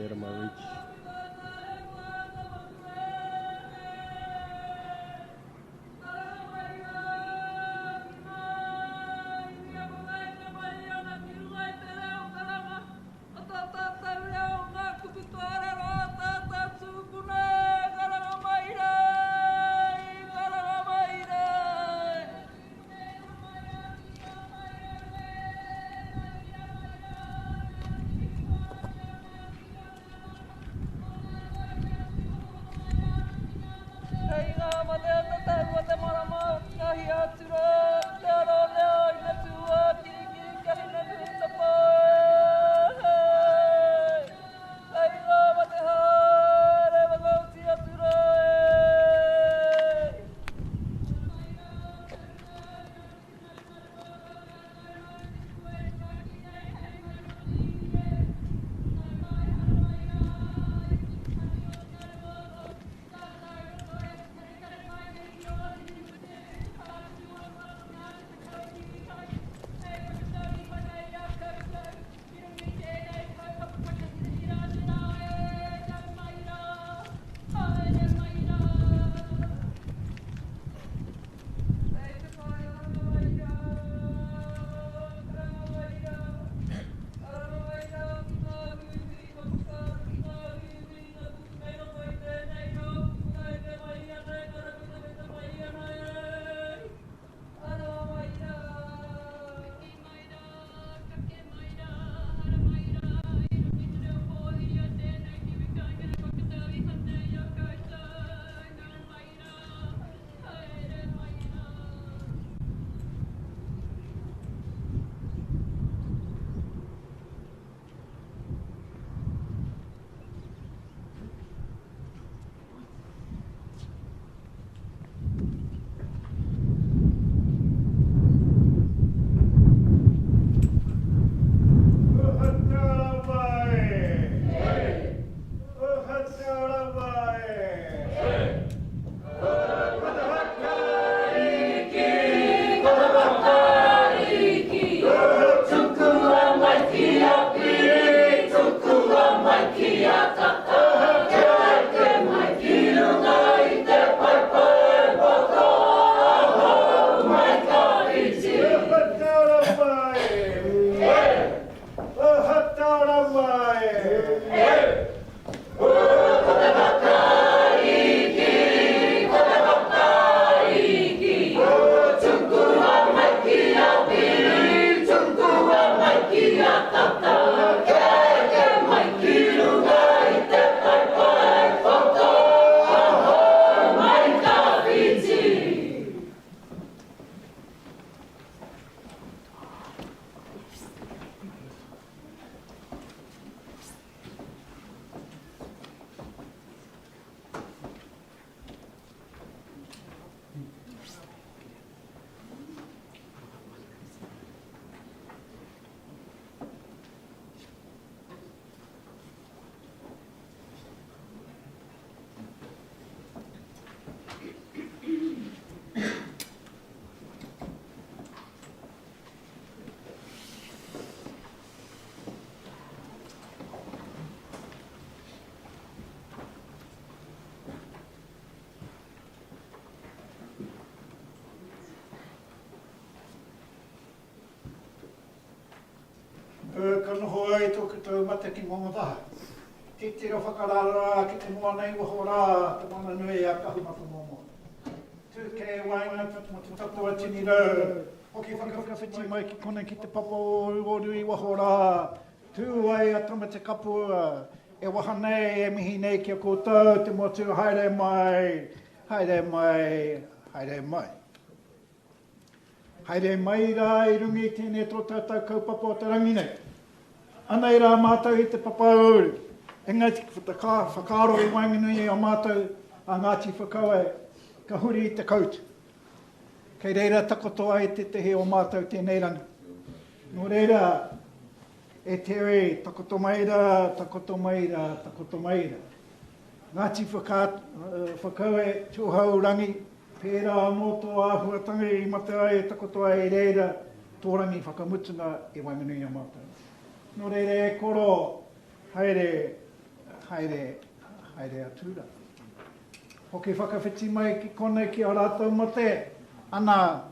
out of my reach. Ka noho ai tōku taumata ki Mangataha. Titiro whakarara ki te moana i waho rā, te mana nui a Kahumatamomoe. Tū kē waenga katoa 100, hoki whakawhiti mai ki konei ki te papa o Oru i waho rā, tū ai a Tamatekapua, e waha nei, e mihi nei ki a koutou te motu, haere mai, haere mai, haere mai. Haere mai rā i runga i tēnei tō tātou kaupapa o te rangi nei. Anei rā mātou i te Papaiouru, engari whakaaro i waenganui i a mātou a Ngāti Whakaue, ka huri i te kautu. Kei reira takoto ai tētehi o mātou tēnei rangi. Nō reira, e Terry, takoto mai rā, takoto mai rā, takoto mai rā. Ngāti Whakaue, Tūhourangi, Pērā anō tō āhuatanga i mate ai e takoto ai i reira tō rangi whakamutunga i waenganui i a mātou. Nō reira e koro, haere, haere, haere atu rā. Hoki whakawhiti mai ki konei ki a rātou mate, ana,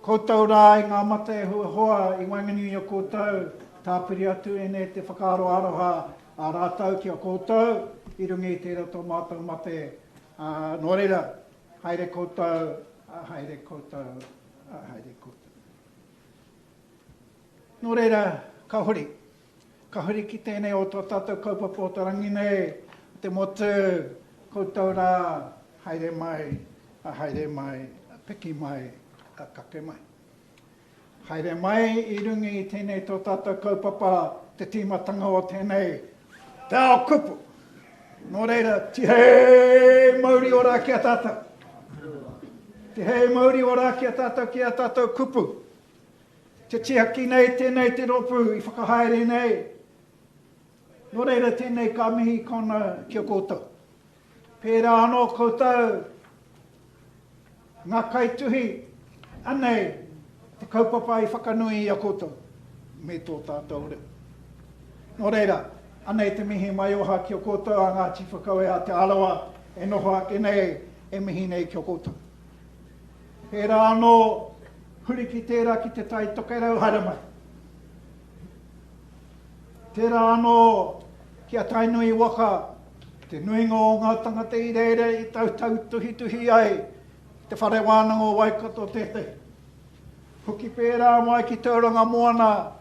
koutou rā i ngā mate hoa i waenganui i a koutou, tāpiri atu ēnei te whakaaro aroha a rātou ki a koutou i runga i tērā tō mātou mate, ā, nō reira, haere koutou, haere koutou, haere koutou. Nō reira, ka huri. Ka huri ki tēnei o tō tātou kaupapa o te rangi nei, te motu, koutou rā, haere mai, haere mai, piki mai, kake mai. Haere mai i runga i tēnei tō tātou kaupapa, te tīmatanga o tēnei, te ao kupu. Nō reira, tihei mauri ora ki a tātou. Tihei mauri ora ki a tātou, ki a tātou kupu. Te tiaki nei tēnei te rōpū i whakahaere nei. Nō reira tēnei ka mihi kona ki a koutou. Pērā anō koutou ngā kaituhi, anei te kaupapa i whakanui i a koutou me tō tātou reo. Nō reira, anei te mihi maioha ki a koutou a Ngāti Whakaue a Te Arawa e noho ake nei e mihi nei ki a koutou. Pērā anō, huri ki tērā ki Te Tai Tokerau, haere mai. Tērā anō ki a Tainui waka, te nuinga o ngā tangata i reira i tautautuhituhi ai Te Whare Wānanga o Waikato tētehi. Hoki pērā mai ki Tauranga Moana,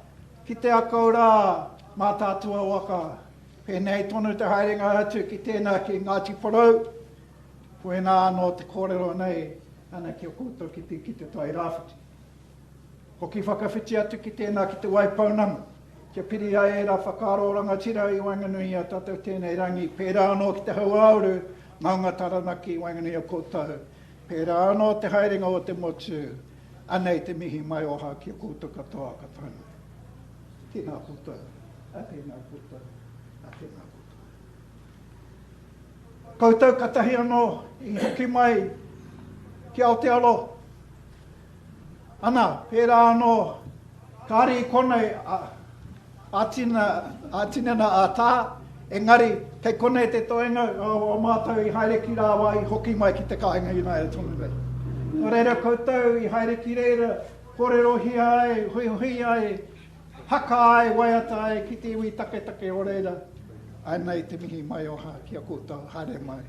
ki Te Akau rā, Mātaatua waka. Pēnei tonu te haerenga atu ki tēnā ki Ngāti Porou, Koinā anō te kōrero nei ana ki a koutou ki te, ki te Tai Rāwhiti. Hoki whakawhiti atu ki tēnā ki Te Waipounamu, kia piri ai ērā whakaaro rangatira i waenganui i a tātou tēnei rangi, pērā anō ki te hauāuru, maunga Taranaki i waenganui i a koutou, pērā anō te haerenga o te motu, anei te mihi maioha ki a koutou katoa ka tae mai. Tēnā koutou, a tēnā koutou, a tēnā koutou. Koutou katahi anō i hoki mai ki Aotearoa. Ana, pērā anō, kāre i konei ā-tina, ā-tinana, ā-tā, engari kei konei te toenga o mātou i haere ki rāwāhi hoki mai ki te kāinga ināia tonu nei. Nō reira koutou i haere ki reira, kōrerohia ai, huihui ai, Haka ai, waiata ai ki te iwi taketake o reira, anei te mihi maioha ki a koutou, haere mai,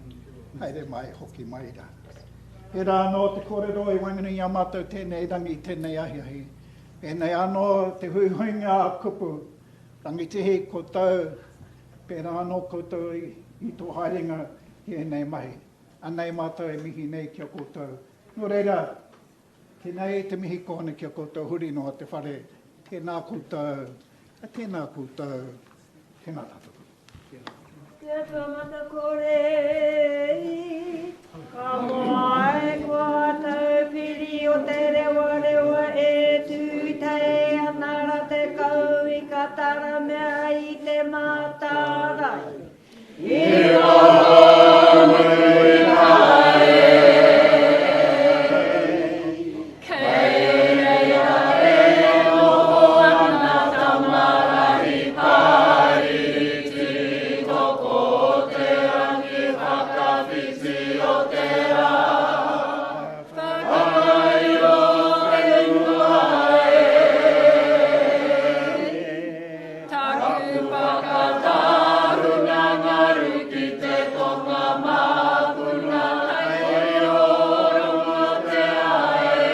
haere mai, hoki mai ra. Pērā anō te kōrero i waenganui i a mātou tēnei rangi, tēnei ahiahi. Pēnei anō te huihuinga a kupu, Rangitihi, koutou, pērā anō koutou i tō haerenga ki ēnei mahi. Anei mātou e mihi nei ki a koutou. Nō reira, Tēnei te mihi kōne ki a koutou huri noa te whare, tēnā koutou, tēnā koutou, tēnā tātou koutou. Te Atua Matakore, ka moe kua taupiri o te rewarewa e tūtei ana ra te kauika taramea i te mātārae. I roho Kei reira e noho ana Tamarahi Pariti Toko te rangi whakawhiti o te rā Whakairo whenua e Taku whakatahuna ngaru ki te tonga māpuna hei rongotea e.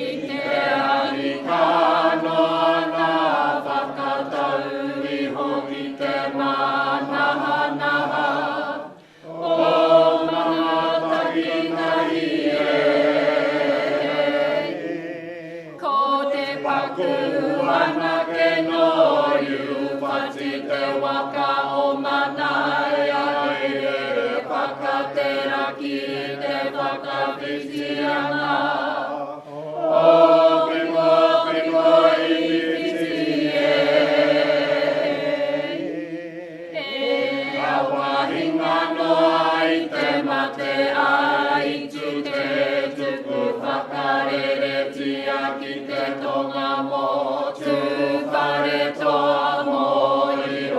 I te ahi ka noa ngā whakatau iho ki te mānahanaha o Mātakitahi e. Ko te paku anake nō Iuwhati te waka o Manaia i rere whakateraki i te whakawhitianga o Pikopiko i Whiti e. E awa hinga noa i te mate a itu te tuku whakareretia ki te tonga mō Tūwharetoa mō Ira.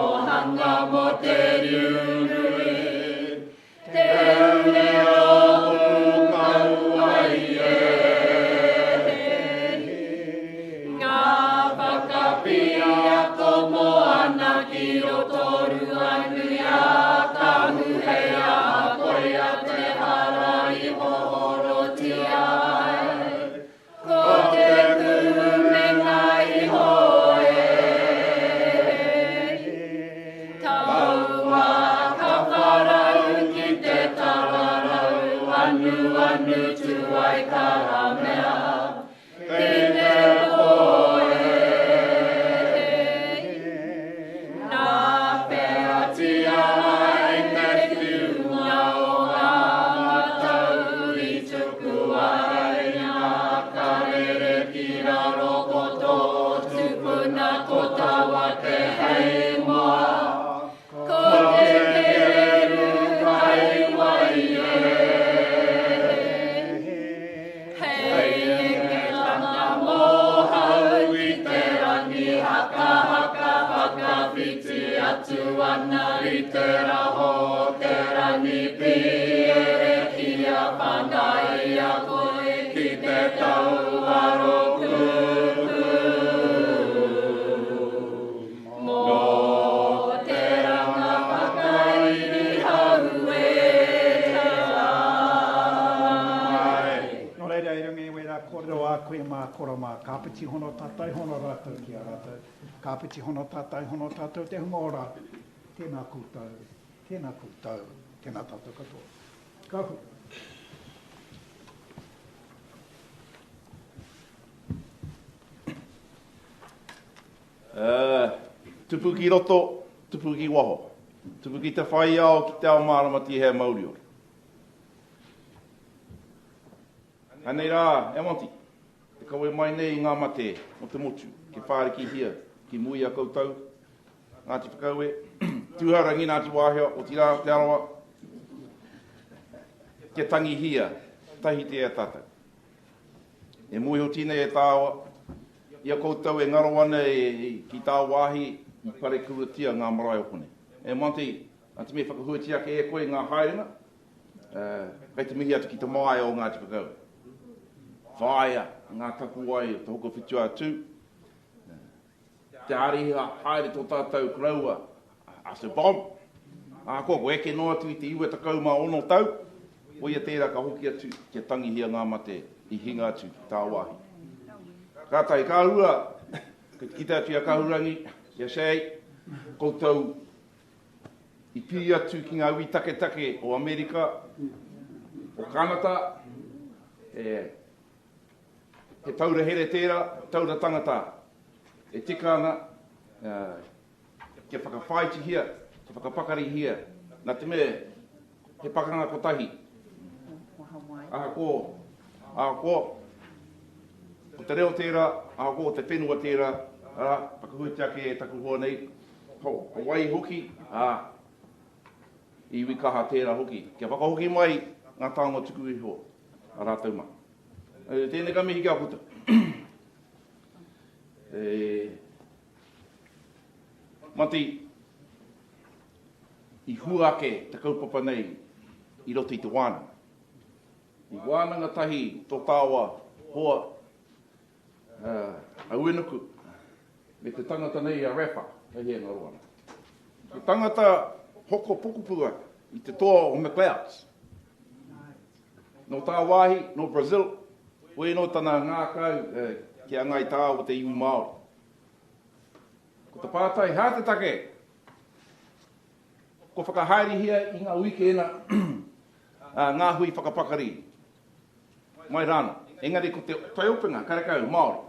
ki raro ko tō tupuna ko Tawakeheimoa. Ko te kererū kai wai e. Hei eketanga mōhau i te rangi hakahaka whakawhiti atu ana i te raho o te rangi pīerehia whanaia koe ki te tauaro kuku. Mō te ranga whakairi hau e tai. Nō reira, i runga i wērā kōrero a koe mā, koro mā, kāpiti hono tātai hono rātou ki a rātou, kāpiti hono tātai hono tātou te hunga ora, tēnā koutou, tēnā koutou, tēnā tātou katoa. Ka hui. Tupu ki roto, tupu ki waho. Tupu ki te whai ao, ki te ao mārama tihea mauriora. Anei rā, e Monty, te kawe mai nei i ngā mate o te motu, kia whārikihia ki mua i a koutou, Ngāti Whakaue, Tūhourangi, Ngāti Wāhia, otirā, Te Arawa, kia tangihia tahitia e tātou. E mōhiotia nei e tāua, i a koutou e ngaro ana ki tāwāhi i parekuratia ngā marae o konei. E Monty, nā te mea i whakahuatia ake e koe ngā haerenga, kei te mihi atu ki te māia o Ngāti Whakaue. Whāia ngā tapuwae o te Hokowhitu-a-Tū, Te āriha haere tō tātou koroua a Sir Bob, ahakoa kua eke noa atu i te 96 tau, koia tērā ka hoki atu kia tangihia ngā mate i hinga atu ki tāwāhi. Kātahi ka rua, kei te kite atu i a Kahurangi, i a Shay, koutou i piri atu ki ngā iwi taketake o Amerika, o Kānata, e, He taura here tērā, taura tangata e tika ana kia whakawhāitihia, kia whakapakarihia, nā te mea he pakanga kotahi. Ahakoa, ahakoa, ko te reo tērā, ahakoa ko te whenua tērā, arā, whakahuatia ake e taku hoa nei, ko wai hoki, ā, iwi kaha tērā hoki, kia whakahoki mai ngā taonga tuku iho a rātou mā. Tēnei ka mihi ki a koutou. E, Mati, i hua ake te kaupapa nei i roto i te wānanga. I wānanga tahi tō tāua hoa, a Uenuku, me te tangata nei a Rafa, kei hea ngaro ana. Te tangata hoko pukupuka i te toa o McLeods. Nō tāwāhi, nō Brazil, koe nō tana ngākau ki a Ngāi Tāua te iwi Māori. Ko te pātai, hā te take? Kua whakahaerehia i ngā wikēna ngā hui whakapakari mai rānō. Engari ko te taiopenga karekau Māori.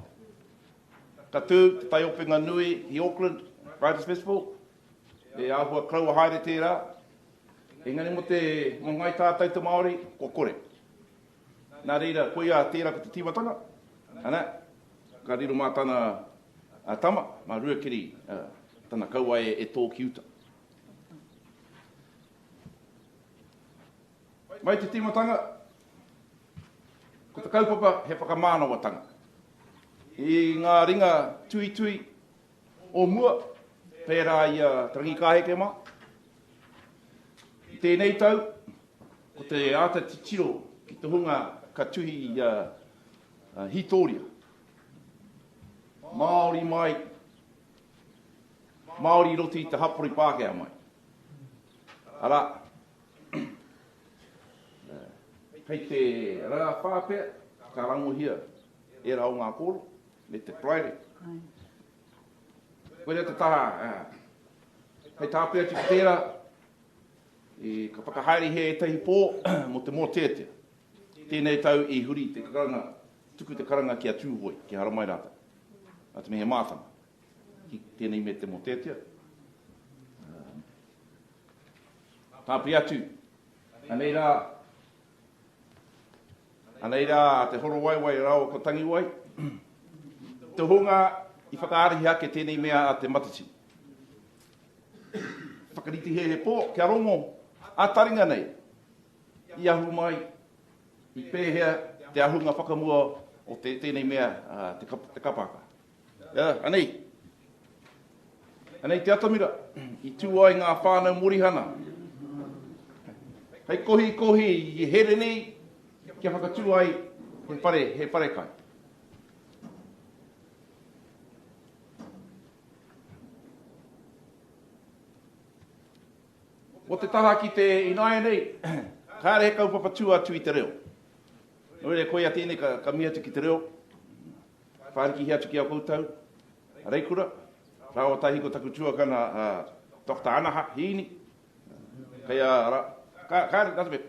Ka tū te taiopenga nui i Auckland Writers Festival, e āhua karaua haere tērā, Engari mō te, mō Ngāi Tātou te Māori, kua kore. Nā reira, koia tērā ko te tīmatanga, ana, ka riro mā tana a tama, mā Ruakiri, tana kauae e tō ki uta. Mai te tīmatanga, ko te kaupapa he whakamānawatanga. I ngā ringa tuitui o mua, pērā i a Te Rangikāheke mā, I tēnei tau, ko te āta titiro ki te hunga ka tuhi i a hītōria. Māori mai, Māori i roto i te hapori Pākehā mai. Arā, hei te rā whā pea, ka rangohia ērā o ngā kōrero, me te Paraire. Koira te taha, hei tāpiri atu ki tērā, ka whakahaerehia ētahi pō mō te mōteatea. Tēnei tau i huri te karanga, tuku te karanga ki a Tūhoe, kia haramai rātou. Nā te mea he mātanga ki tēnei me te mōteatea. Tāpiri atu, anei rā, Anei rā te Horowaiwai rāua ko Tangiwai, te hunga i whakaarahia ake tēnei mea a Te Matatini. Whakaritihia he pō, kia rongo ā-taringa nei i ahu mai, i pēhea te ahunga whakamua o te, tēnei mea, te, te kapa haka. Yeah, anei. Anei te atamira i tū ai ngā whānau Morihana. Hei kohikohi i here nei kia whakatū ai he whare, he wharekai. Mō te taha ki te ināianei, kāre he kaupapa tū atu i te reo. Nō reira, koia tēnei ka, ka mihi atu ki te reo, whārikihia atu ki a koutou, a Reikura, rāua tahi ko taku tuakana a Doctor Anaha Hiini, kei a, ra, ka, kāre, nā te mea,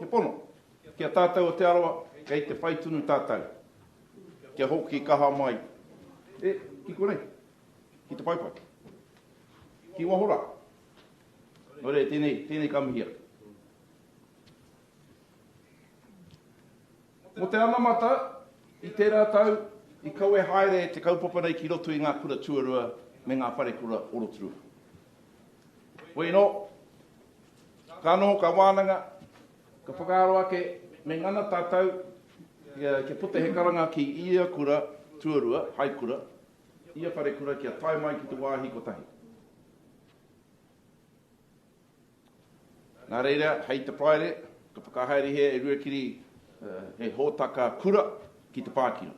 he pono, ki a tātou o Te Arawa, kei te whai tonu tātou, kia hoki kaha mai, e, ki konei, ki te paepae, ki waho rā. Nō reira, tēnei, tēnei ka mihia. Mō te anamata, i tērā tau, i kawe haere te kaupapa nei ki roto i ngā kura tuarua me ngā wharekura o Rotorua. Hoi anō, ka noho, ka wānanga, ka whakaaro ake me ngana tātou kia puta he karanga ki ia kura tuarua, hai kura, ia wharekura kia tae mai ki te wāhi kotahi. Nā reira, hei te Paraire, ka whakahaerehia e Ruakiri he hōtaka kura ki te Pākira.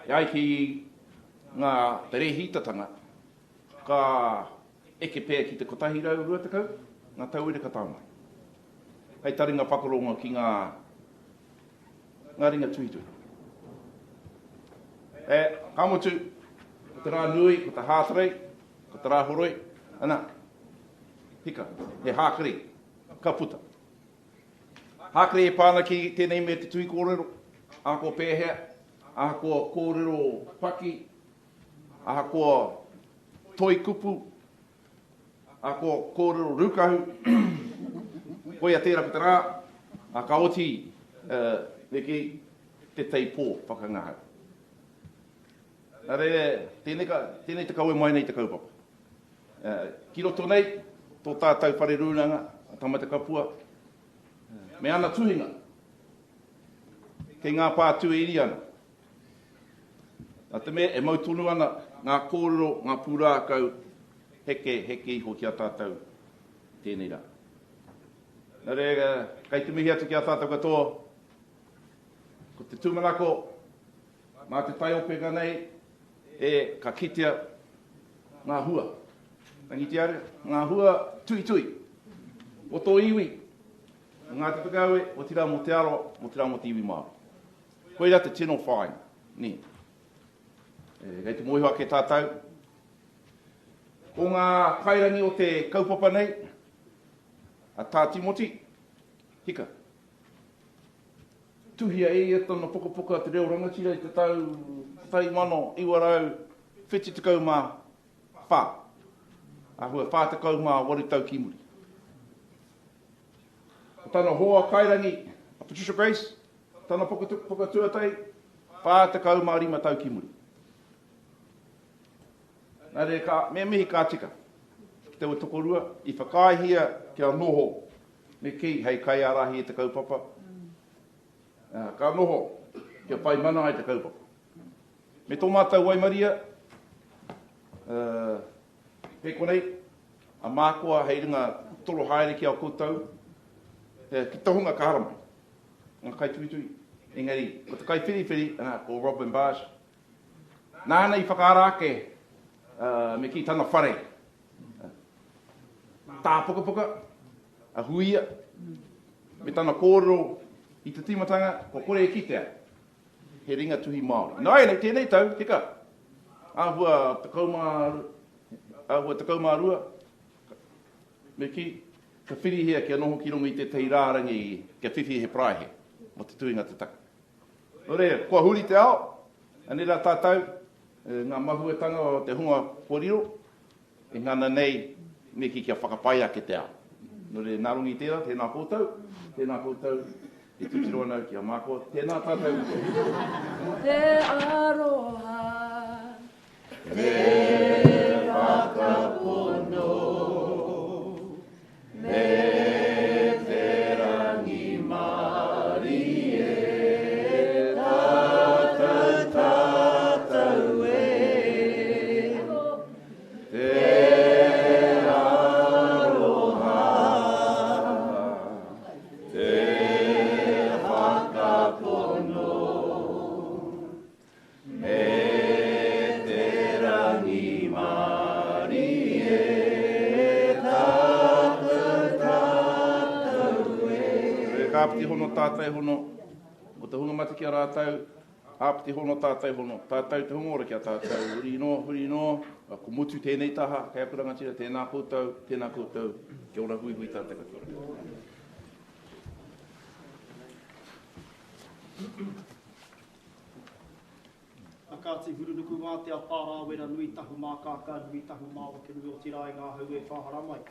E ai ki ngā te rēhītatanga, ka eke pea ki te 120 ngā tauira ka tae mai. Hei taringa whakarongo ki ngā, ngā ringa tuhituhi. E, ka mutu, ko te rā nui, ko te Hātarei, Ko te Rāhoroi, ana, hika, he hākari, ka puta. Hākari e pā ana ki tēnei me te tuhi kōrero, ahakoa pēhea, ahakoa kōrero paki, ahakoa toi kupu, ahakoa kōrero rūkahu, koia tērā ko te rā, a ka oti, uh, me kī, te tei pō whakangahau. Nā reira, tēnei, ka, tēnei te kawe mai nei te kaupapa. Ki roto nei, tō tātou whare rūnanga, a Tamatekapua, me ana tuhinga, kei ngā pātū e iri ana. Nā te mea, e mau tonu ana ngā kōrero, ngā pūrākau, heke, heke iho ki a tātou tēnei rā. Nā reira, kei te mihi atu ki a tātou katoa, ko te tūmanako, Mā te taiopenga nei e ka kitea ngā hua. Rangitīare, ngā hua tuitui o tō iwi, o Ngāti Whakaue, otirā mō Te Arawa, otirā mō te iwi Māori. Koirā te tino whāinga, nē. E, kei te mōhio ake tātou, ko ngā kairangi o te kaupapa nei, a Tā Timoti, hika, Tuhia e ia tana pukapuka Te Reo Rangatira i te tau 1974, āhua 48 tau ki muri. Ko tana hoa kairangi, a Patricia Grace, tana puka tuatahi, 45 tau ki muri. Nā reira, ka, me mihi ka tika ki taua tokorua i whakaaehia kia noho me kī hei kaiārahi i te kaupapa, ka noho kia whai mana ai te kaupapa. Me tō mātou waimaria, kei konei, a Mākoa hei ringa toro haere ki a koutou, ki te hunga ka haramai, ngā kaituhituhi. Engari, ko te kaiwhiriwhiri, ko Robin Barsh, nāna i whakaara ake, me kī tana whare, Tāpukapuka, a Huia, me tana kōrero i te tīmatanga, kua kore e kitea he ringa tuhi Māori. Nāianei, tēnei tau, hika, āhua 10, āhua 12, me kī, ka whirihia kia noho ki runga i tētahi rārangi kia whiwhi he paraihe mō te tuhinga te take. Nō reira, kua huri te ao, anei rā tātou, ngā mahuetanga o te hunga kua riro, E ngana nei me kī kia whakapai ake te ao. Nō reira, nā runga i tērā, tēnā koutou, tēnā koutou, e titiro ana au ki a Mākoa, tēnā tātou. Te aroha, te whakapono, me te rangimārie, tātou, tātou e. Te aroha, te whakapono, me te rangimārie, tātou, tātou e. Ka āpiti hono tātai hono, ko te hunga mate ki a rātou, Āpiti hono tātai hono, tātou te hunga ora ki a tātou, huri noa, huri noa, ko mutu tēnei taha, kei aku rangatira, tēnā koutou, tēnā koutou, kia ora huihui tātou katoa. A Kāti Hurunuku Wātea Pārāwera Nui Tahu Mākākā Nui Tahu Māwakenui Otirā i ngā hau e whāhara mai.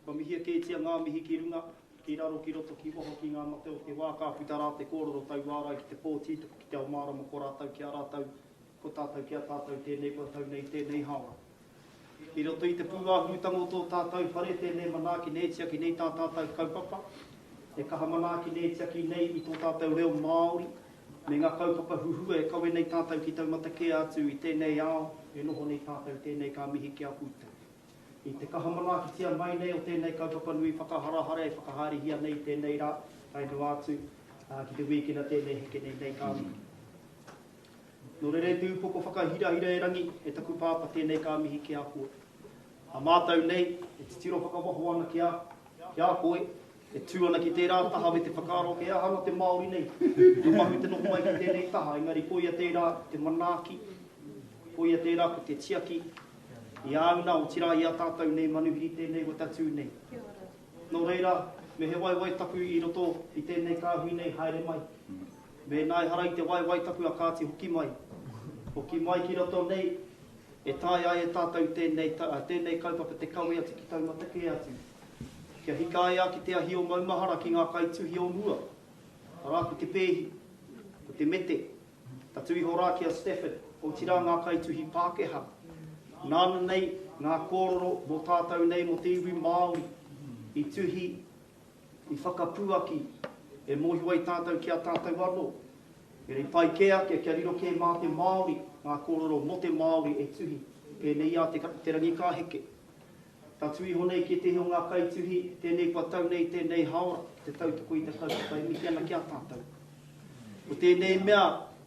Kua mihia kētia ngā mihi ki runga, ki raro, ki roto, ki waho, ki ngā mate o te wā, ka puta rā te kōrero tauārai ki te pō tītoko ki te ao mārama ko rātou ki a rātou, ko tātou ki a tātou tēnei kua tau nei tēnei haora. I roto i te pūāhurutanga o tō tātou whare tēnei manaaki nei tiaki nei tā tātou kaupapa, e kaha manaaki nei tiaki nei i tō tātou reo Māori me ngā kaupapa huhua e kawe nei tātou ki taumata kē atu i tēnei ao e noho nei tātou tēnei ka mihi ki a koutou. I te kaha manaakitia mai nei o tēnei kaupapa nui whakaharahara e whakahaerehia nei tēnei rā, tae noa atu ki te wīkena tēnei heke nei nei ka mihi. Nō reira e te upoko whakahirahira e Rangi, e taku pāpā tēnei ka mihi ki a koe. A mātou nei, e titiro whakawaho ana ki a, ki a koe, e tū ana ki tērā taha me te whakaaro he aha ana te Māori nei, ka mahu te noho mai ki tēnei taha, engari koia tērā te manaaki, koia tērā ko te tiaki, I a au nā, otirā i a tātou nei manuhiri tēnei wata tū nei. Nō reira, me he waewae taku i roto i tēnei kāhui nei haere mai. Mēnā ehara i te waewae taku a kāti hoki mai. Hoki mai ki roto nei, e taea ai e tātou tēnei, tēnei kaupapa te kawe atu ki taumata kē atu. Kia hikaia ki te ahi o maumahara ki ngā kaituhi o mua, arā ko Te Pēhi, ko Te Mete, Tatū iho rā ki a Stafford, otirā ngā kaituhi Pākehā, nāna nei ngā kōrero mō tātou nei mō te iwi Māori i tuhi, i whakapuaki, e mōhio ai tātou ki a tātou anō. Engari pai kē ake kia riro kē mā te Māori ngā kōrero mō te Māori e tuhi, pēnei i a Te Rangikāheke. Tatū iho nei ki ētehi o ngā kaituhi, tēnei kua tau nei tēnei haora ki te tautoko i te kaupapa e mihi ana ki a tātou. Ko tēnei mea,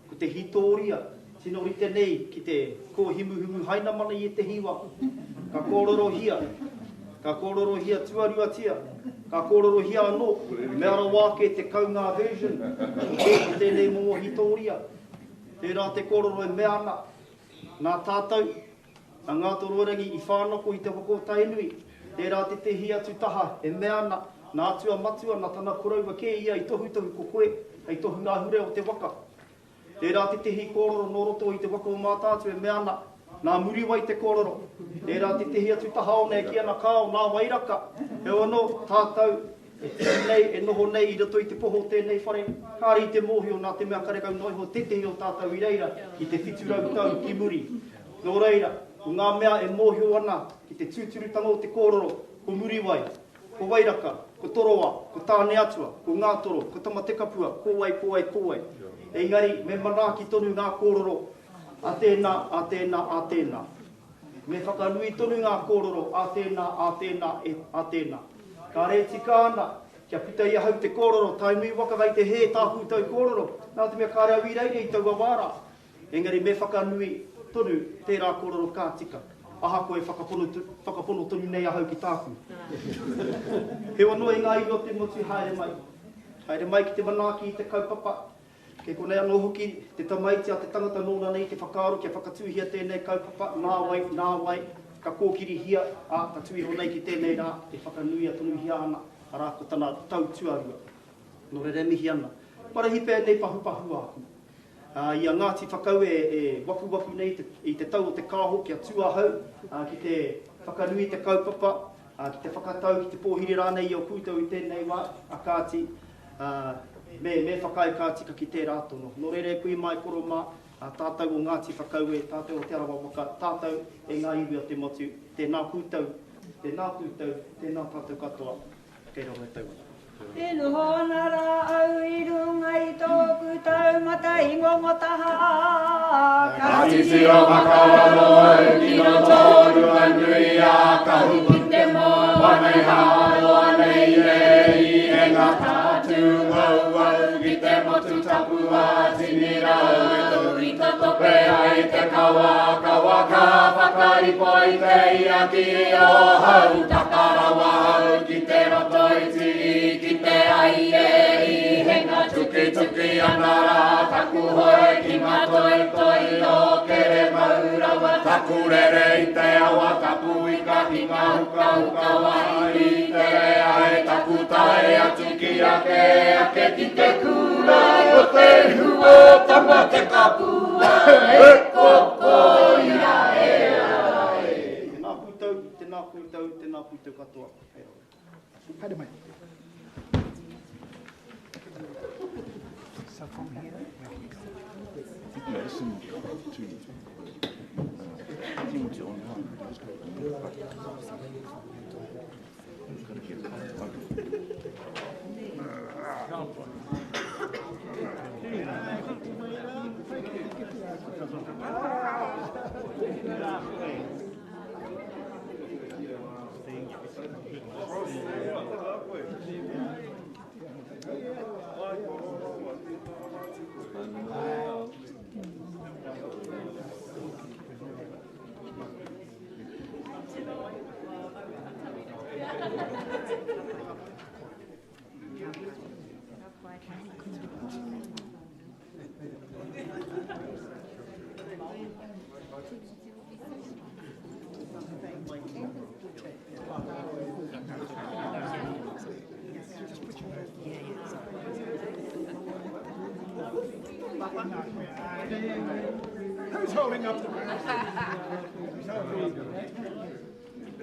ko te hītōria, tino rite nei ki te kōhimuhimu Hainamana i ētehi wā. Ka kōrorohia, ka kōrorohia tuaruatia, ka kōrorohia anō, mea rawa ake 10 ngā version o tēnei momo hītōria. Tērā te kōrero e mea ana, nā tātou, A Ngātoroirangi i whānako i te waka o Tainui, tērā tētehi atu taha e mea ana, nā Atua Matua, nā tana koroua kē ia i tohutohu ko koe hei tohunga ahurea o te waka. Tērā tētehi kōrero nō roto i te waka o Mātaatua e mea ana, nā Muriwai te kōrero. Tērā tētehi atu taha ona e kī ana kāo, nā Wairaka. Heoi anō, tātou E tū nei, e noho nei i roto i te poho o tēnei whare, kāre i te mōhio nā te mea karekau noa iho tētehi o tātou i reira i te 700 tau ki muri. Nō reira, ko ngā mea e mōhio ana ki te tūturutanga o te kōrero, ko Muriwai, ko Wairaka, ko Toroa, ko Tāneatua, ko Ngātoro, ko Tamatekapua, ko wai, ko wai, ko wai. Engari, me manaaki tonu ngā kōrero a tēnā, a tēnā, a tēnā. Me whakanui tonu ngā kōrero a tēnā, a tēnā, e, a tēnā. Kāre e tika ana kia puta i ahau te kōrero, Tainui waka kai te hē tāku tau kōrero, nā te mea kāre au i reira i taua wā rā. Engari me whakanui tonu tērā kōrero ka tika, ahakoa e whakapono, whakapono tonu nei ahau ki tāku. Heoi anō e ngā iwi o te motu haere mai. Haere mai ki te manaaki i te kaupapa, Kei konei anō hoki te tamaiti a te tangata nōna nei te whakaaro kia whakatūhia tēnei kaupapa, nāwai, nāwai, ka kōkirihia, ā, tatū iho nei ki tēnei rā e whakanuia tonuhia ana, arā, ko tana tau tuarua. Nō reira e mihi ana. Parahi pea nei pahupahu āku. Ā, i a Ngāti Whakaue e wakuwaku nei i te tau o te kāho kia tū ahau, ā, ki te whakanui i te kaupapa. Ā, ki te whakatau, ki te pōhiri rānei i ō koutou i tēnei wā, a kāti, ā, me, me whakaae ka tika ki tērā tono. Nō reira e kui mai, koro mā, ā, tātou o Ngāti Whakaue, tātou o Te Arawa Waka, tātou e ngā iwi o te motu, tēnā koutou, tēnā koutou, tēnā tātou katoa, kei raro e tau ana. E noho ana rā au i runga i tōku taumata i Ngongotaha, ka titiro whakararo au ki roto o Ruanui a Kahu ki te moana i hāroa nei e i henga tātū ngau au ki te motu tapu a Tinirau i totope ai te kawa kawa ka whakaripo i te ia ki ōhau taka rawa au ki te roto iti i kite ai e i henga tukituki ana rā taku hoe ki ngā toitoi o Keremau rawa taku rere i te awa tapu ika ki ngā hukahuka wai i tere ai taku tae atu ki ake ake ki te kura ko te ihu o tama te kapua e koko ia e ai. Tēnā koutou, tēnā koutou, tēnā koutou katoa. Hei rawe. Haere mai. So from here, Did you listen to Timothy online? Gotta get Who's holding up the roof? Who's holding up the roof?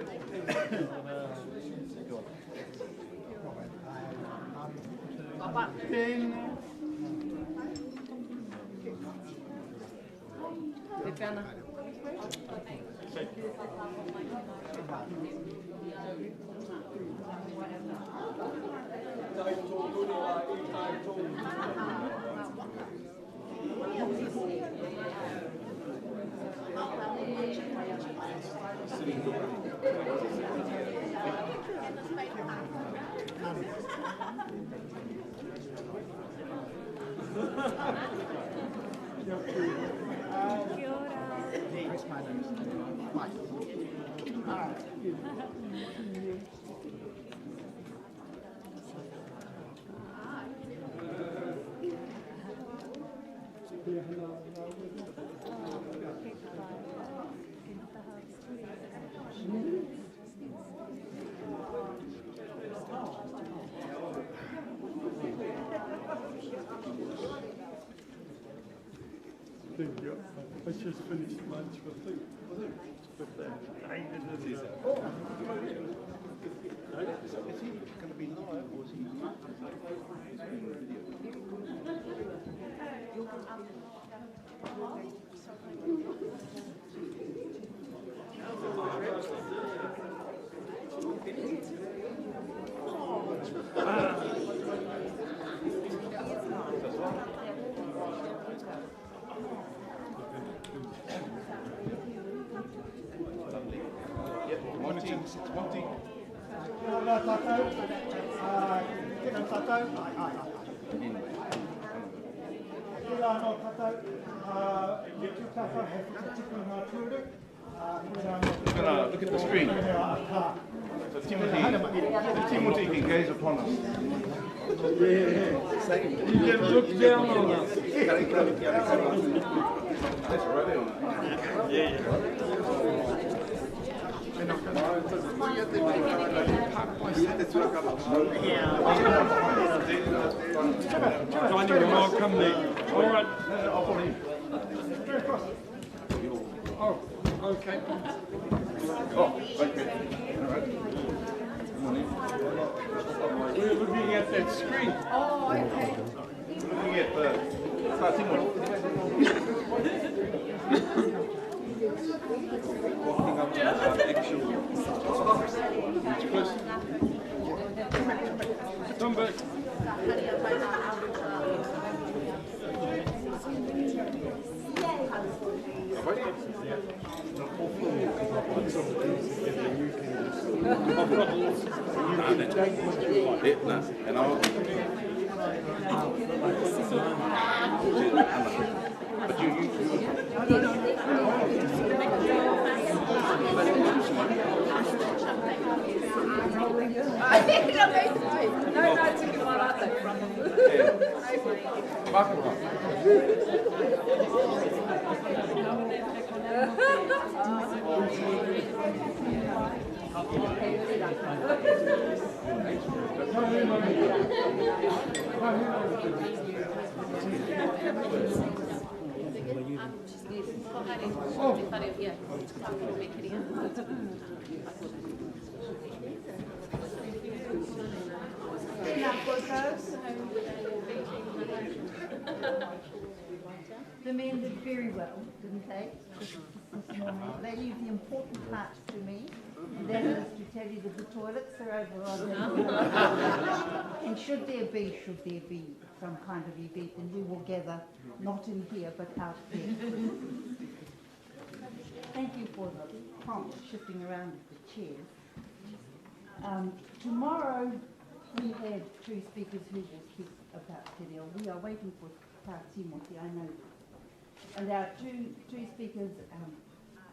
Thank you. I just finished lunch with the, with the Is he going to be live or is he? Yep, Monty, Monty. Kia ora tātou. Tēnā tātou. Ai, ai, ai. Tērā anō tātou. Me tūtata hei whakatipu ngā tūru. Look at, look at the screen. So Timothy, so Timothy can gaze upon us. You can look down on us. That's right there. Dining room, I'll come there. All right. I'll follow you. Oh, okay. Oh, okay. All right. Morning. We're looking at that screen. Oh, okay. Looking at the Tā Timoti. Walking up to the actual. Too close. Come back. Yeah, no. And I'll. But you, you, you. No, no, tuku mā rātou. Tēnā koutou. The men did very well, didn't they? This morning. They leave the important parts to me, and that is to tell you that the toilets are over on the And should there be, should there be some kind of event, then we will gather not in here but out there. Thank you for the prompt shifting around of the chairs. Um, tomorrow we have two speakers who will speak about te reo. We are waiting for Tā Timoti, I know this. And our two, two speakers um,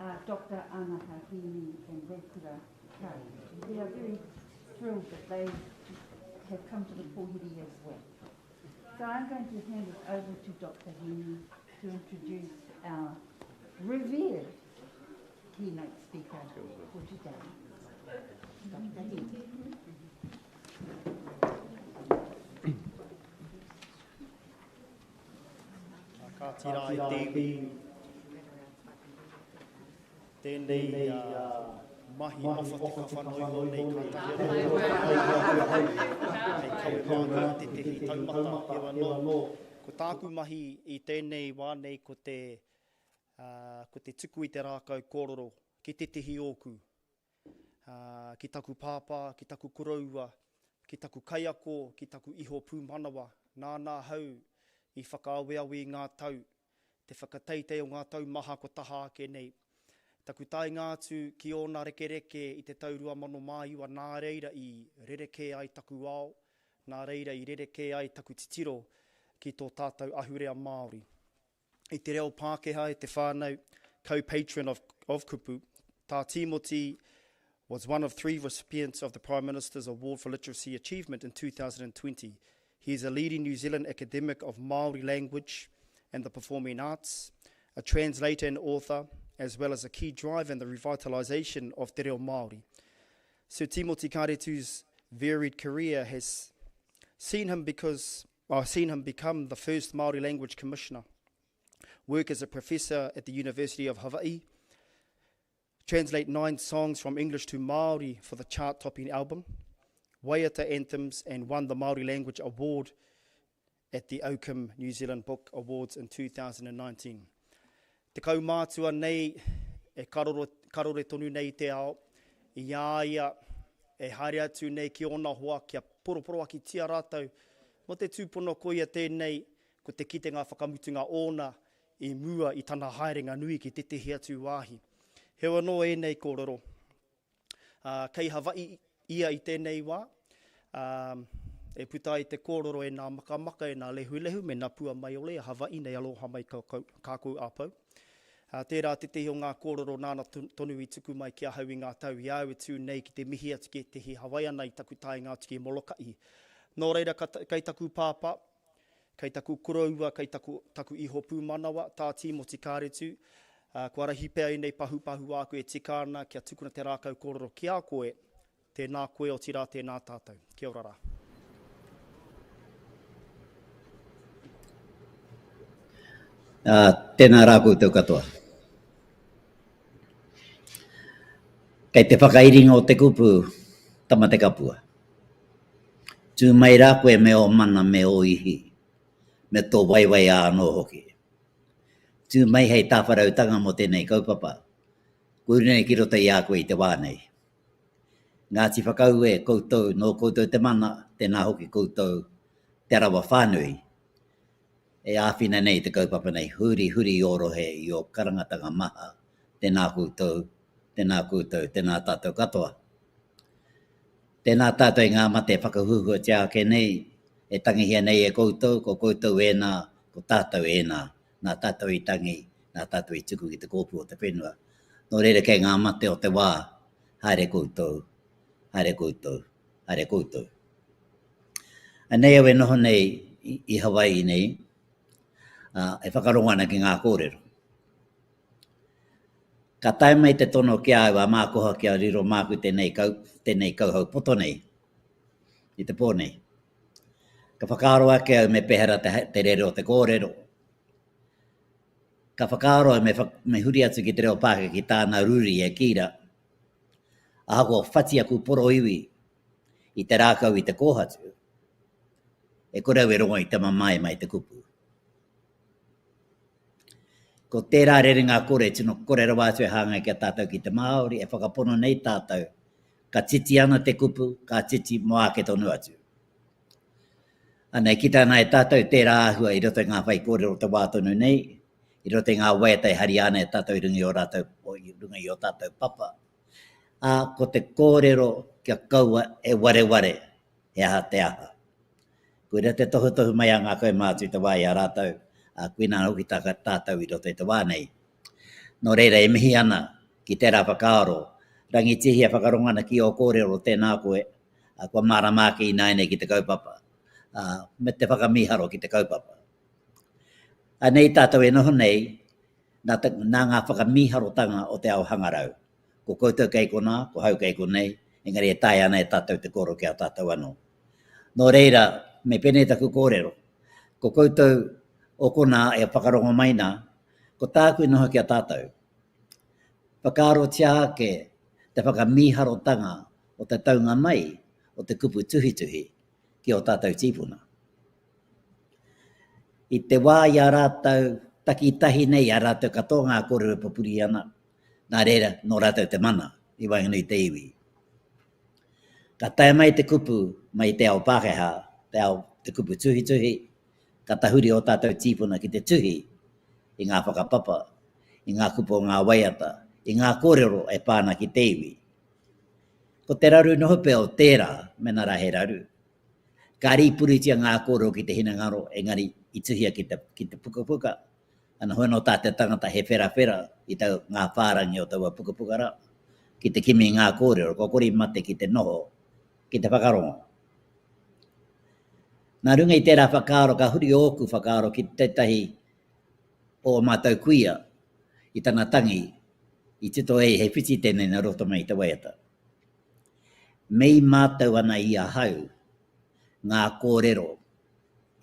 are Dr. Anaha Hini and Raukura Kari. We are very thrilled that they have come to the pōhiri as well. So I'm going to hand it over to Dr. Hini to introduce our revered keynote speaker for today. Dr. Hini. Kāti rā e te iwi, tēnei mahi owha te kawhano iho nei ka tahi anō hei kawe pānga i tētehi taumata, heu anō. Ko tāku mahi i tēnei wā nei ko te, ko te tuku i te rākau kōrero ki tētehi ōku, ki taku pāpā, ki taku koroua, ki taku kaiako, ki taku iho pūmanawa, nāna ahau i whakaaweawe i ngā tau, te whakateitei o ngā tau maha kua taha ake nei. Taku taenga atu ki ōna rekereke i te tau 2009 nā reira i rerekē ai taku ao, nā reira i rerekē ai taku titiro ki tō tātou ahurea Māori. i te reo Pākehā e te whānau, co-patron of, of Kupu, Tā Tīmoti was one of three recipients of the Prime Minister's Award for Literacy Achievement in 2020. He is a leading New Zealand academic of Māori language and the performing arts, a translator and author, as well as a key driver in the revitalisation of te reo Māori. Sir Timoti Karetu's varied career has seen him because I've seen him become the first Māori language commissioner, work as a professor at the University of Hawaii, translate nine songs from English to Māori for the chart-topping album, Waiata Anthems, and won the Māori Language Award at the Oakham New Zealand Book Awards in 2019. Te kaumātua nei e karoro, karore tonu nei te ao, i a ia e haere atu nei ki ōna hoa kia poroporoakitia rātou mō te tūpono koia tēnei ko te kitenga whakamutunga ōna i mua i tana haerenga nui ki tētehi atu wāhi. Heoi anō ēnei kōrero, Ā, kei Hawaii ia i tēnei wā, ā, e puta ai te kōrero e nā makamaka, e nā lehulehu, me nā pua maiole a Hawaii nei aloha mai kākou a pau. Ā, tērā tētehi o ngā kōrero nāna tonu i tuku mai ki ahau i ngā tau i a au e tū nei ki te mihi atu ki ētehi Hawaiana i taku taenga atu ki Molokaʻi. Nō reira, ka, kei taku pāpā, Kei taku koroua, kei taku, taku iho pūmanawa, tā Tīmoti Kāretu, ā, kua rahi pea ēnei pahupahu āku e tika ana kia tukuna te rākau kōrero ki a koe, tēnā koe otirā tēnā tātou. Kia ora rā. Ā, tēnā rā koutou katoa. Kei te whakairinga o te kupu Tamatekapua. Tū mai rā koe me ō mana me ō ihi, me tō waiwaiā anō hoki. Tū mai hei tāwharautanga mō tēnei kaupapa, kua uru nei ki roto i a koe i te wā nei. Ngāti Whakaue, koutou, nō koutou te mana, tēnā hoki koutou Te Arawa whānui e āwhina nei i te kaupapa nei, huri, huri i ō rohe, i ō karangatanga maha, tēnā koutou, tēnā koutou, tēnā tātou katoa. Tēnā tātou i ngā mate e whakahuahuatia ake nei, e tangihia nei e koutou, ko koutou ēnā, ko tātou ēnā, nā tātou i tangi, nā tātou i tuku ki te kōpū o te whenua. Nō reira kei ngā mate o te wā, haere koutou, haere koutou, haere koutou. Anei au e noho nei i Hawaii nei, ā, e whakarongo ana ki ngā kōrero. Ka tae mai te tono ki a au a Mākoha kia riro māku tēnei, kau, tēnei kauhau poto nei, i te pō nei. Ka whakaaro ake au me pēhera te, te rere o te kōrero. Ka whakaaro au me, me huri atu ki te reo Pākehā ki tāna ruri e kī rā. Ahakoa whati aku poroiwi i te rākau i te kōhatu, e kore au e rongo i te mamae mai te kupu. Ko tērā rerenga kore tino kore rawa atu e hāngai ki a tātou ki te Māori, e whakapono nei tātou, ka titi ana te kupu, ka titi mō ake tonu atu. Ana, e kita ana e tātou tērā āhua i roto i ngā whaikōrero o te wā tonu nei, i roto i ngā waiata e haria ana e tātou i runga i ō rātou, i runga i ō tātou papa, Ā, ko te kōrero kia kaua e wareware he aha te aha. Koira te tohutohu mai a ngā kaumātua i te wā i a rātou, ā, koinā hoki tā tātou i roto i te wā nei. Nō reira, e mihi ana ki tērā whakaaro, Rangitihia whakarongo ana ki ō kōrero, tēnā koe, ā, kua mārama ake ināianei ki te kaupapa, ā, me te whakamīharo ki te kaupapa. Anei tātou e noho nei, nā, te, nā ngā whakamīharotanga o te ao hangarau. Ko koutou kei konā, ko hau kei konei, engari e taea ana e tātou te kōrero ki a tātou anō. Nō reira, me pēnei taku kōrero, ko koutou o konā e whakarongo mai nā, ko tāku i noho ki a tātou. Whakaarotia ake te whakamīharotanga o te taunga mai o te kupu tuhituhi ki ō tātou tīpuna. I te wā i a rātou takitahi nei, i a rātou katoa ngā kōrero e pupuri ana, nā reira, nō rātou te mana i waenganui i te iwi. Ka tae mai te kupu mai i te ao Pākehā, te ao, te kupu tuhituhi, ka tahuri ō tātou tīpuna ki te tuhi i ngā whakapapa, i ngā kupu o ngā waiata, i ngā kōrero e pā ana ki te iwi. Ko te raru noho pea o tērā, mēnā rā he raru, Ka rīpuritia ngā kōrero ki te hinengaro, engari i tuhia ki te, ki te pukapuka. Ana hoi anō tā te tangata he wherawhera i tau, ngā whārangi o taua pukapuka rā, ki te kimi i ngā kōrero, kua kore i mate ki te noho, ki te whakarongo. Nā runga i tērā whakaaro ka huri ōku whakaaro ki tētahi o ō mātou kuia i tana tangi i tito ei hei whiti tēnei nā roto mai i te waiata. Me i mātau ana i ahau ngā kōrero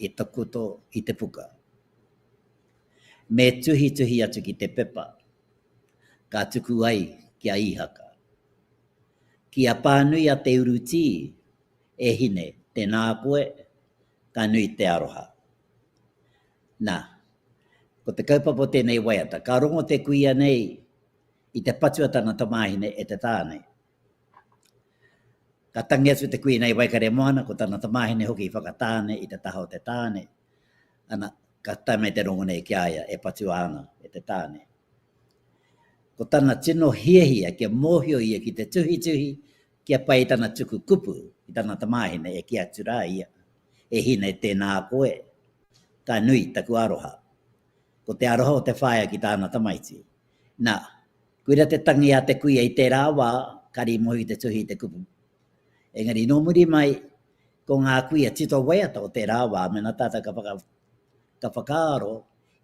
i takoto i te puka. Me tuhituhi atu ki te pepa, ka tuku ai ki a Īhaka. Ki a pānui a Te Urutī, e hine, tēnā koe, ka nui te aroha. Nā, ko te kaupapa o tēnei waiata, ka rongo te kuia nei i te patua tana tamāhine e te tāne. Ka tangi atu te kuia nei Waikaremoana, ko tana tamāhine hoki i Whakatāne i te taha o te tāne. Ana, ka tae mai te rongo nei ki a ia e patua ana e te tāne. Ko tana tino hiahia kia mōhio ia ki te tuhituhi, kia pai tana tuku kupu ki tana tamāhine e kī atu rā ia, E hine, tēnā koe, ka nui taku aroha. Ko te aroha o te whaea ki tāna tamaiti. Nā, koira te tangi a te kuia i tērā wā, kare i mohi te tuhi i te kupu. Engari nō muri mai, ko ngā kuia tito waiata o tērā wā, mēnā tātou ka whaka, ka whakaaro,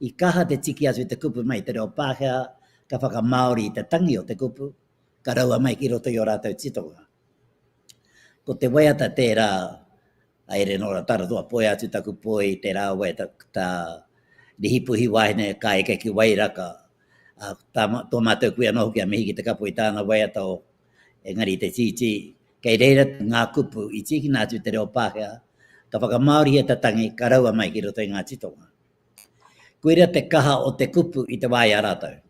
i kaha te tiki atu i te kupu mai i te reo Pākehā, ka whakamāori i te tangi o te kupu, ka raua mai ki roto i ō rātou titonga. Ko te waiata tērā a Erenora Taratoa, Poia atu taku poi i tērā waiata tā Rihipuhi wahine ka eke ki Wairaka. A, tā, tō mātou kuia anō hoki a Mihi ki te Kapo i tāna waiata o. Engari i te tītī, kei reira ngā kupu i tīkina atu te reo Pākehā, ka whakamāorihia te tangi, ka raua mai ki roto i ngā titonga. Koira te kaha o te kupu i te wā i a rātou.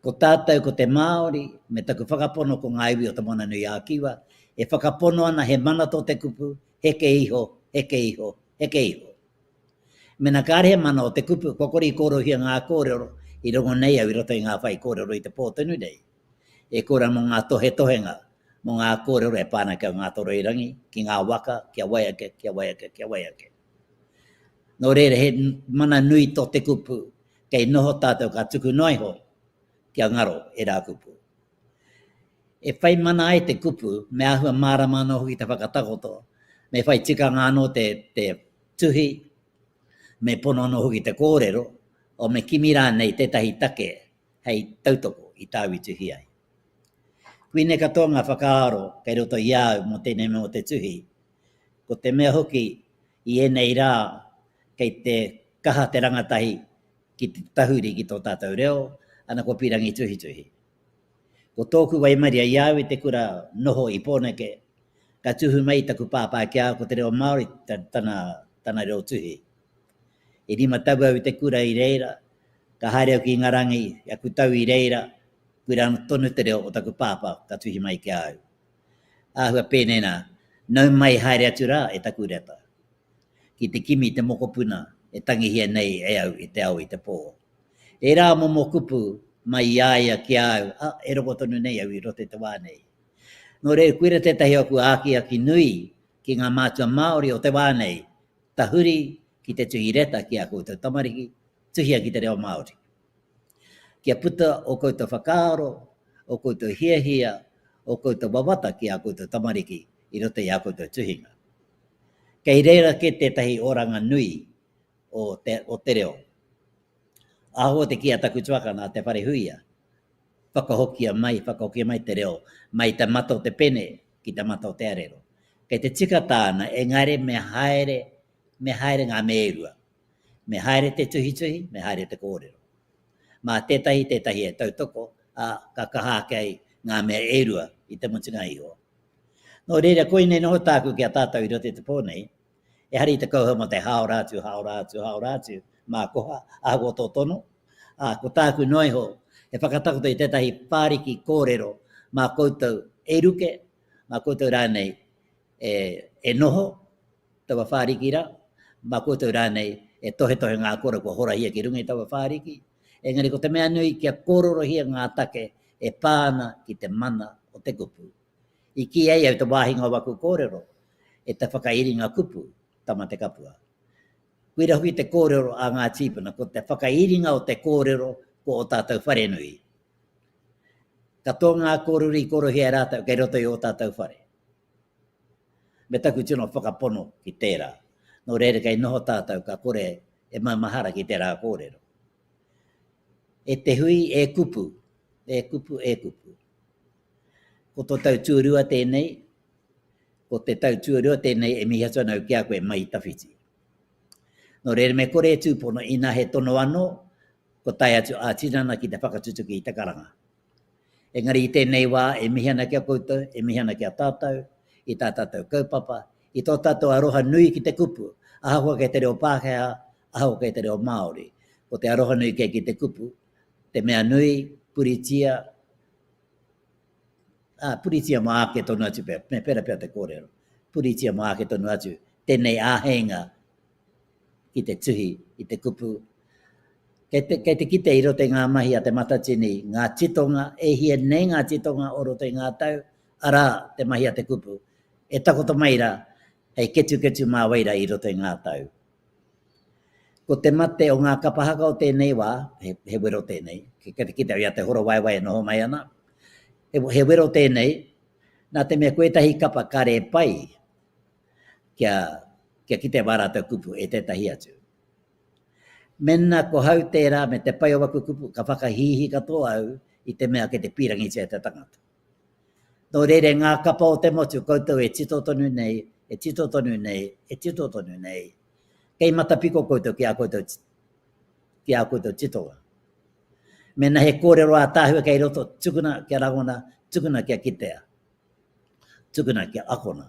Ko tātou ko te Māori, me taku whakapono ko ngā iwi o Te Moana-nui-ā-Kiwa, e whakapono ana he mana tō te kupu, heke iho, heke iho, heke iho. Mena kāre he mana o te kupu, kua kore i kōrohia ngā kōrero i rongo nei au i roto i ngā whaikōrero i te pō tonu nei. E kore mō ngā tohetohenga, mō ngā kōrero e pā ana ki a Ngātoroirangi, ki ngā waka, ki a wai ake, ki a wai ake, ki a wai ake. Nō reira, he mana nui tō te kupu, kei noho tātou ka tuku noa iho kia ngaro ērā kupu. E whai mana ai te kupu, me āhua mārama anō hoki te whakatakoto, me whai tikanga anō te, te tuhi, me pono anō hoki te kōrero, o me kimi rānei tētahi take hei tautoko i tāu i tuhi ai. Koinei katoa ngā whakaaro kei roto i a au mō tēnei mea o te tuhi. Ko te mea hoki i ēnei rā kei te kaha te rangatahi ki te tahuri ki tō tātou reo, ana kua pīrangi tuhituhi. Ko tōku waimaria i a au i te kura noho i Pōneke, ka tuhu mai taku pāpā ki a au ko te reo Māori tana, tana reo tuhi. I rima tau au i te kura i reira, ka haere au ki Ingarangi, aku tau i reira, koirā tonu te reo o taku pāpā ka tuhi mai ki a au. Āhua pēnei nā, nau mai haere atu rā e taku reta, ki te kimi i te mokopuna e tangihia nei e au i te ao i te pō. Ērā momo kupu mai i a ia ki a au, ā, e rongo tonu nei au i roto i te wā nei. Nō reira, koira tētahi o aku ākiaki nui ki ngā mātua Māori o te wā nei, Tahuri ki te tuhi reta ki ā koutou tamariki, tuhia ki te reo Māori. Kia puta ō koutou whakaaro, ō koutou hiahia, ō koutou wawata ki ā koutou tamariki i roto i ā koutou tuhinga. Kei reira kē tētahi oranga nui o te, o te reo. Ahakoa te kī a taku tuakana, a Te Wharehuia, whakahokia mai, whakahokia mai te reo, mai te mata o te pene ki te mata o te arero. Kei te tika tāna, engari me haere, me haere ngā mea e rua. Me haere te tuhituhi, me haere te kōrero. Mā tētahi tētahi e tautoko, ā, ka kaha ake ai ngā mea e rua i te mutunga iho. Nō reira, koinei noho tāku ki a tātou i roto i te pō nei, Ehara i te kauhau mō te hāora atu, hāora atu, hāora atu, mā koha, ahakoa tō tono. Ā, ko tāku noa iho, he whakatakoto i tētahi whāriki kōrero mā koutou e ruke, mā koutou rānei e, e noho taua whāriki rā, mā koutou rānei e tohetohe ngā kōrero kua horahia ki runga i taua whāriki. Engari ko te mea nui kia kōrorohia ngā take e pā ana ki te mana o te kupu. I kī ai au te wāhinga o aku kōrero e te whakairinga kupu, Tamatekapua. Koira hoki te kōrero a ngā tīpuna, ko te whakairinga o te kōrero ko ō tātou wharenui. Katoa ngā kōrero i kōrohia e rātou kei roto i ō tātou whare. Me taku tino whakapono ki tērā. Nō reira kei noho tātou ka kore e maumahara ki tērā kōrero. E te hui, e kupu, e kupu, e kupu. Ko tō tau tuarua tēnei, ko te tau tuarua tēnei e mihi atu ana au ki a koe mai i tawhiti. Nō reira me kore e tūpono inā he tono anō, kua tae atu ā-tinana ki te whakatutuki i te karanga. Engari i tēnei wā e mihi ana ki a koutou, e mihi ana ki a tātou, i tā tātou kaupapa, i tō tātou aroha nui ki te kupu, ahakoa kei te reo Pākehā, ahakoa kei te reo Māori. Ko te aroha nui kei ki te kupu, te mea nui, puritia, ā, puritia mā ake tonu atu pea, me pera pea te kōrero, puritia mā ake tonu atu tēnei āheinga ki te tuhi i te kupu. Kei te, kei te kite i roto i ngā mahi a Te Matatini, ngā titonga, e hia nei ngā titonga o roto i ngā tau, arā, te mahi a te kupu, e takoto mai rā, hei ketuketu mā wai rā i roto i ngā tau. Ko te mate o ngā kapa haka o tēnei wā, he, he wero tēnei, kei te kite au i a Te Horo Waewae e noho mai ana, he, he wero tēnei, nā te mea ko ētahi kapa kare pai kia, kia kite wā rātou kupu e tētahi atu. Mēnā ko hau tērā me te pai o aku kupu, ka whakahīhī katoa au i te mea kei te pīrangitia e te tangata. Nō reira e ngā kapa o te motu koutou e tito tonu nei, e tito tonu nei, e tito tonu nei, kei matapiko koutou ki ā koutou, ki ā koutou titonga. Mēnā he kōrero ātaahua kei roto, tukuna kia rangona, Tukuna kia kitea, tukuna kia akona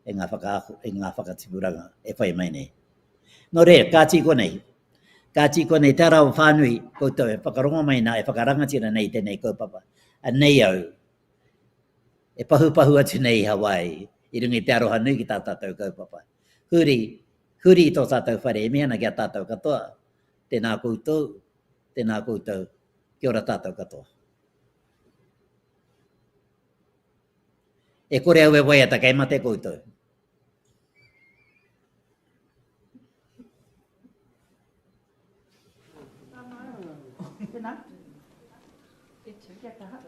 e ngā whakaako, e ngā whakatipuranga e whai mai nei. Nō reira, kāti konei, kāti konei te arawa whānui koutou e whakarongo mai nā, e whakarangatira nei tēnei kaupapa. Anei au, e pahupahu atu nei i Hawaii, i runga i te aroha nui ki tā tātou kaupapa. Huri, huri i tō tātou whare e mihi ana ki a tātou katoa, tēnā koutou, tēnā koutou, kia ora tātou katoa. E kore au e waiata, kei mate koutou. Tēnā. Kia kaha.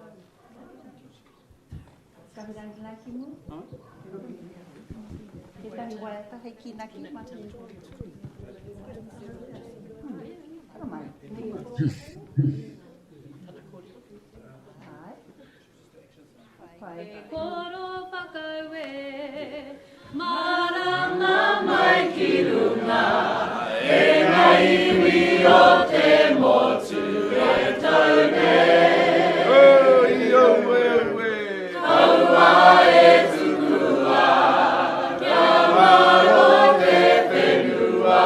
Kahurangi lai ki mua. Tētahi waiata hei kīnaki mā te. Haramai. E koro whakaue, maranga mai ki runga, e nga iwi o te motu e tau nei. Kaua e tukua, kia ngaro te whenua,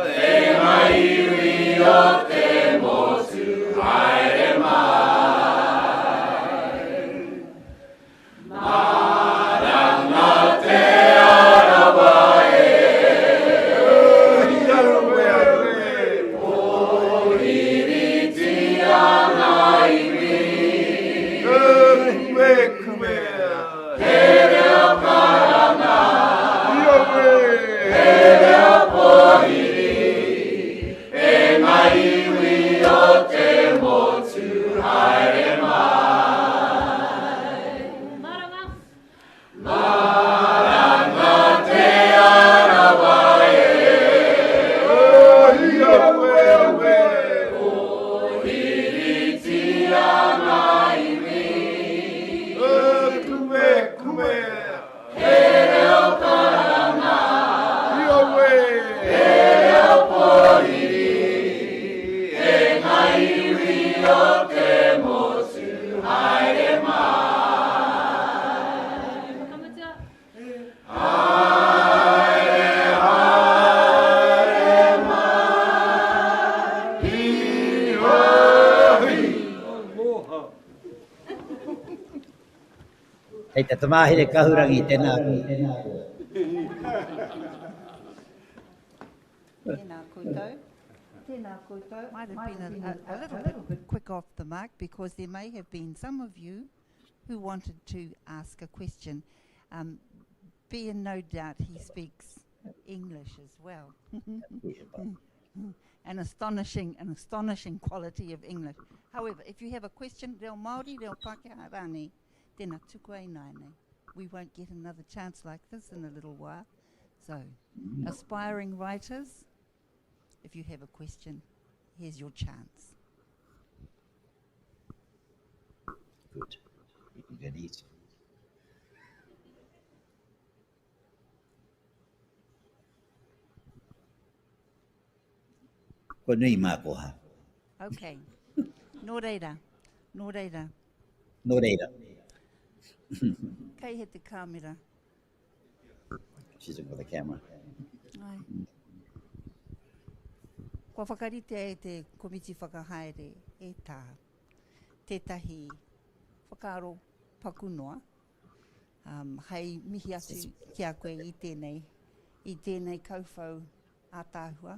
e nga iwi o te motu haere mai. Maranga te arawa e. Pōhiritia ngā iwi. He reo karanga. He reo pōhiri. E ngā iwi o te motu haere mai. Maranga. Maranga te arawa e. Pōhiritia ngā iwi. He reo karanga. He reo pōhiri. E ngā iwi o te motu haere mai. Whakamutua. Haere, haere mai. Hi, ho, hi. Hei te tamāhine kahurangi, tēnā koe. Tēnā koutou. Tēnā koutou. Might have been a, a, a little bit quick off the mark because there may have been some of you who wanted to ask a question. Um, be in no doubt he speaks English as well. an astonishing, an astonishing quality of English. However, if you have a question, reo Māori, reo Pākehā rānei, tēnā tukua ināianei. We won't get another chance like this in a little while. So, aspiring writers, if you have a question, here's your chance. Good. You can go and eat. Kua nui mā koha. Okay. Nō reira. Nō reira. Nō reira. Kei he te kāmera. She's looking for the camera. Ai. Kua whakaritea e te komiti whakahaere e tā tētahi whakaaro paku noa um, hei mihi atu ki a koe i tēnei, i tēnei kauwhau ātaahua,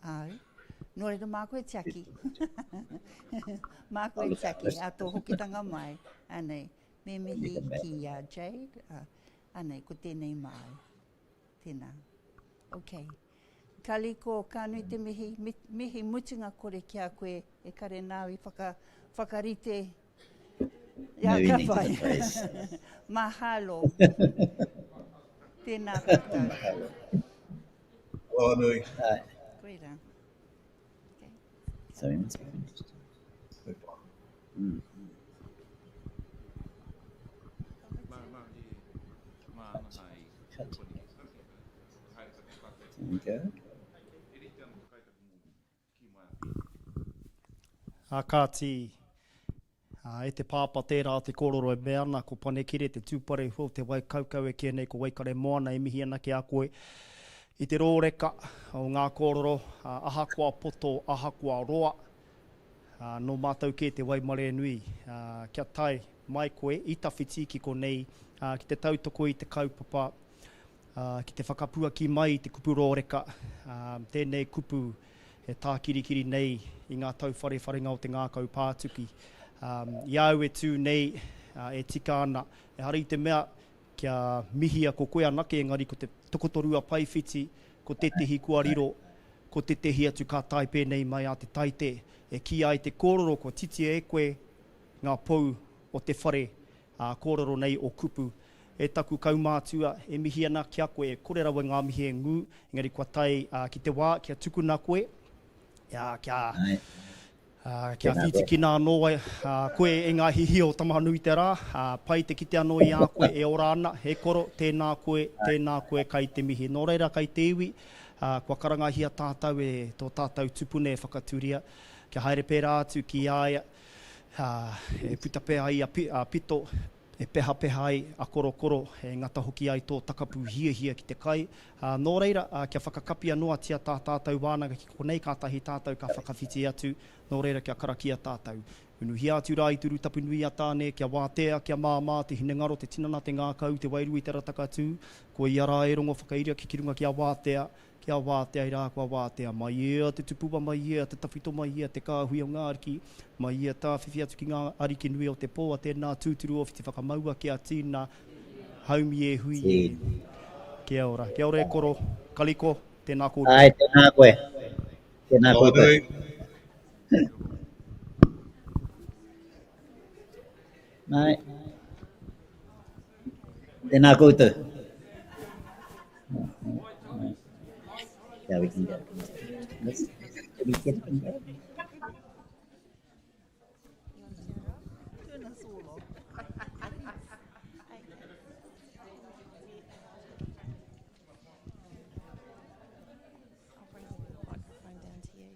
āu. Nō reira, māku e tiaki. māku e tiaki, a tō hokitanga mai. Anei, me mihi ki a Jade. Uh, anei, ko tēnei māu. Tēnā. Ok. Kaliko, ka nui te mihi, mihi mutunga kore ki a koe, e kare nāu i whaka, whakarite Ia, ka pai. Mahalo. Tēnā koutou. Mahalo. Aloha nui. Koira. Okay. So we must be finished. Mm. Cut. There we go. A kāti, E te pāpā tērā te kōrero e mea ana ko Panekire te tūparehua o te wai kaukau e kīia nei ko Waikaremoana e mihi ana ki a koe i te rōreka o ngā kōrero ahakoa poto ahakoa roa nō mātou kē te waimarie nui kia tae mai koe i tawhiti ki konei ki te tautoko i te kaupapa ki te whakapuaki mai i te kupu rōreka, tēnei kupu e tākirikiri nei i ngā tauwharewharenga o te ngākau pātuki. I a au e tū nei, e tika ana, ehara i te mea kia mihia ko koe anake, engari ko te tokotoru a Paewhiti, ko tētehi kua riro, ko tētehi atu ka tae pēnei mai a Te Taite, e kīia ai te kōrero kua titia e koe ngā pou o te whare ā, kōrero nei o kupu. E taku kaumātua, e mihi ana ki a koe, e kore rawa ngā mihi e ngū, engari kua tae ki te wā kia tukuna koe, kia, kia whītikina anō ai koe e ngā hihi o Tamanuiterā, pai te kite anō i a koe e ora ana, e koro, tēnā koe, tēnā koe kai te mihi. Nō reira kai te iwi, kua karangahia tātou e tō tātou tupuna e whakatūria, kia haere pērā atu ki a ia, E puta pea ai a pito, e pehapeha ai a korokoro, e ngata hoki ai tō takapu hiahia ki te kai. Nō reira, kia whakakapia noatia tā tātou wānanga ki konei, kātahi tātou ka whakawhiti atu, nō reira kia karakia tātou. Unuhia atu rā i te urutapu nui a Tāne, kia wātea, kia māmā te hinengaro, te tinana, te ngākau, te wairua i te ratakatū, koia rā e rongo whakairia ki runga ki a wātea, Kia wātea i rā kua wātea mai ia te tupua mai ia te tawhito mai ia te kāhui o ngā ariki mai ia tāwhiwhi atu ki ngā ariki nui o te pō a tēnā tūturu o whiti whakamaua kia tīna haumi e hui e. Kia ora. Kia ora e koro. Kaliko, tēnā kōrua. Āe, tēnā koe. Tēnā koutou. Āe. Tēnā koutou. Yeah, we can get it. Can we get it? I'll bring the microphone down to you.